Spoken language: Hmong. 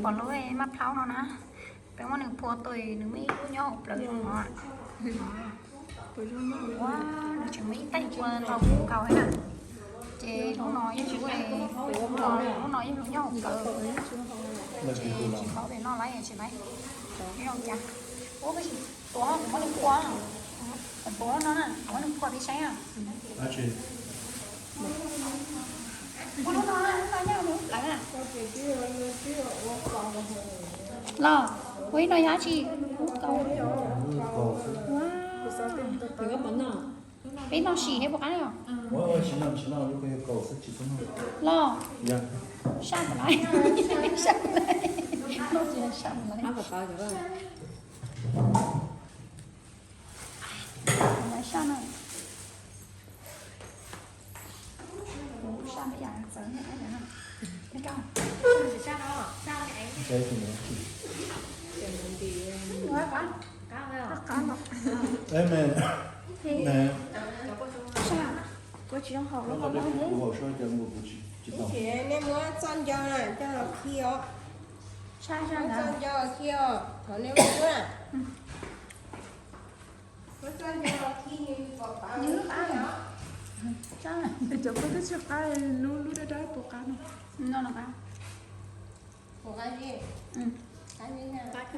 Pom lub maj plhaub no na, peb muab nws phua tuaj nws muaj ib lub nyob hauv plawv no. Ua, nws tseem muaj ib taig ua nrog kaus na. Ces lub no yeej tsis ua, lub no yeej nyob hauv plawv. Ces tsis paub tias noj lawm tsis lawm. Ib zoo cas. Ua, koj tsis tuav, kuv muab nws phua. Kuv tuav lub no na, kuv muab nws phua peb saib na. Ua lub no, lub no nyob hauv plawv na. Los, ua ib no yog dab tsi? Kaus. Peb noj sim thiab puas qab os? Los, saj puas laiv? Saj puas laiv? Noj tsis saj puas laiv? Saj no. Kuv saj me yam txawv na. Qab qab no. Saj, kuv tsis zoo haus lub no. Nej muab txoj nco na coj los khi os. Saj, saj, muab txoj nco khi os, thaum nej muab na. Muab txoj nco los khi nws kom qab. Nws qab os. Saj, cov koj twb tsis qab, lub lub dawb dawb puas qab no? No los qab. Puas qab tsis? Qab.